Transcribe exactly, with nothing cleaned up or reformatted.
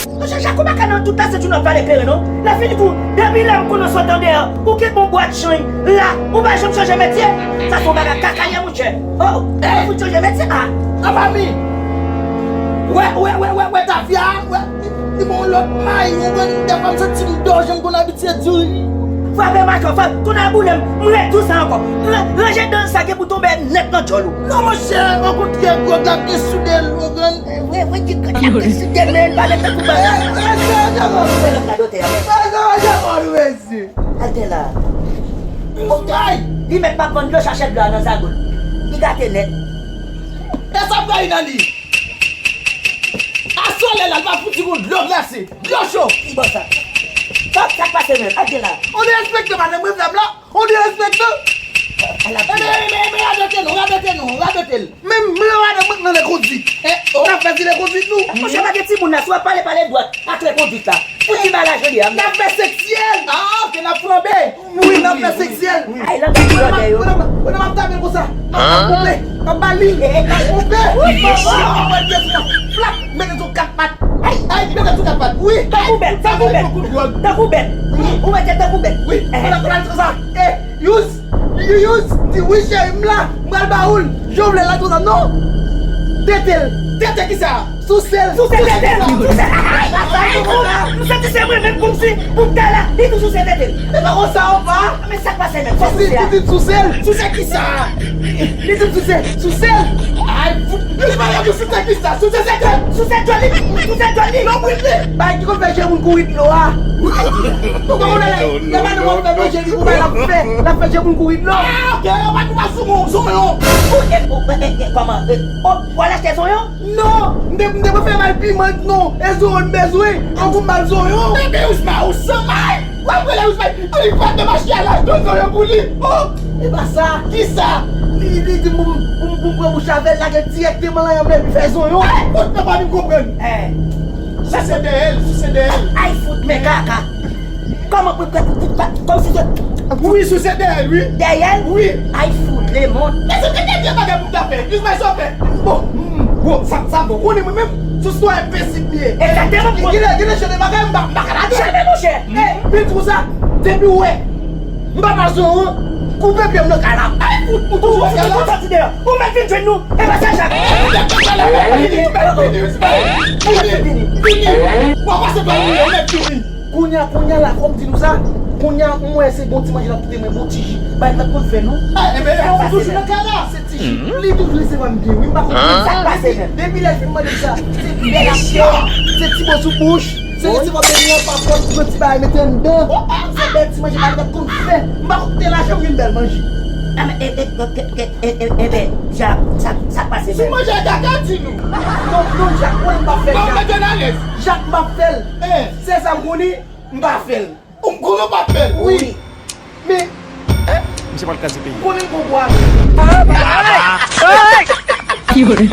Monchè, Jako pa ka nan tout la, se tou nan pale kleren, non. Lè fini tou, depi lè m konnen w sot andeyò, ou kenbe yon bwat chanj la, ou pa janm chanje metye. Sa se yon bagay kaka ye, monchè. Oh, ou fout chanje metye, ah. Anfami, wè, wè, wè, wè, wè, tafya, wè, li, li bon lòt may, ou konn, dèfwa m santi m dò, jan m konn abitye di w. Frape m ak yon, frape, tounen boule m, m ret di w sa ankò. Ra-, ranje dan sa gen pou tonbe nèt nan djòl ou. Non, monchè, okontrè, gwòg la byen soude l, ou konn. Vre, vre, ti kòt la te sou de men, pa de tankou bagay. Fè lòt radotè a. Al te la. Li mèt pa konn dlo chachèt dlo a nan zagoul. Li gate nèt. E sa bay nan li. A solèy la, l pa fouti gon dlo glase. Dlo cho. Ki bò sa? Sa, sa k pase menm? Al te la. Ou derespekte madanm mwen, frè m la. Ou derespekte. Ala. Ebe, ebe, ebe, radote nou, radote nou, radote l. Menm mwen, madanm mwen nan lekondwit. Eh, oh. N ap fè ti lekondwit nou. Monchè, pa gen timoun la, si w ap pale, pale dwat ak lekondwit la. Pou ti bagay jodi a. N ap fè seksyèl. Ah, ok, n ap flanbe. Wi, n ap fè seksyèl. Ay, l ap fè dwat yo. Mwen, mwen, mwen, mwen ap tape l konsa. M ap koupe, m ap ba li. M ap koupe. Wi, wi, wi. Flap, mete sou kat pat. Ay, ay, mete sou kat pat. Wi. Tankou bèt, tankou bèt. Tankou bèt. Ou mete tankou bèt. Wi, mwen ap pral konsa. Eh, use, use, di wi cheri m la, m pral ba ou l. Jan w vle l la konsa, non. Tete l. Tete kisa? Souse l. Souse tete l. Souse tete l. Ay, ay, ay, ay, m santi se mwen menm kòmsi pou m ta la, li tou souse tete l. E pa konsa w pa. Men sa k pase menm? Sa souse a? Pitit souse l. Souse kisa? Pitit souse, souse l. Ay, fout. Li pa la pou souse kisa? Souse tete l. Souse djòl li. Souse djòl li. Non, pou li. Bay ki konn fè je moun kouri dlo a. Ou pa konnen lè, lè madanm w ap fè manje li pou bay l ap fè, l ap fè je moun kouri dlo. Ah, ok, yo pa tou pa sou moun, zonyon. Ou, e, ou, e, e, kòman, e, ou, w al achte zonyon? Non, m te, m te prefere bay piman, non, e zonyon m bezwen, tankou m ba l zonyon. Bebe, ou se pa, ou san may. W ap rele Ousmane, li pa t nan mache a, l al jwenn zonyon pou li. Oh, e pa sa. Kisa? Li, li di m pou m, pou m, pou m pran bouch avè l, lage dirèkteman nan yanm li epi fè zonyon. Ay, fout, nan pa vin konprann. Eh. Souse dèyè l, souse dèyè l. Ay, fout, men kaka. Kòman pou, pou, pou, kòmsi se. Wi, souse dèyè l, wi. Dèyè l? Wi. Ay, fout, lemond. Men se te dènye bagay pou m ta fè. Ousmane, sa w fè? Bon, mm, bon, sa, sa bon. Konnen mwen menm, sou sitwayen envensib m ye. Egzakteman, m konn. Gen, gen, gen de jan de bagay m pa, m pa ka lage. Jamè, monchè. Eh, vin di konsa, depi w wè m pa ba zonyon, koupe pye m nan kay la. Ay, ou, ou toujou fè sa. Ou mèt vin jwenn nou, e pa sa, Jak. Vini, vini, vini, vini. Vini, vini. W ap pase pa mwen, ou mèt vini. Kounye a, kounye a la, fò m di nou sa, kounye a, m wè se bon ti manje l ap kite mwen, bon ti ji. Bay m pa t konn fè, non. Ah, enben, ou toujou nan kay la. Se ti ji. Li toujou resevwa m byen, wi, m pa konprann sa k pase menm. Depi lè l fin mande m sa, se bèl aksyon, se ti mo sou bouch, se resevwa beni an pa fòs, pran ti bagay mete anndan. Se bèl ti manje m pa t konn fè. M pa konn te lajan m vin bèl manje. Ah, men, e, e, e, e, e, e, enben, Jak, sa, sa k pase menm? Si w manje kaka, di nou. Non, non, Jak, mwen m pa fè l, Jak. Mwen mete nan lès. Jak, m pa fè l. Eh. Se sa m konnen, m pa fè l. Ou m konnen w pa fè l. Wi. Men, eh, misye pral kraze peyi. M konnen l gon bwa. Ah, bagay. Ki vre?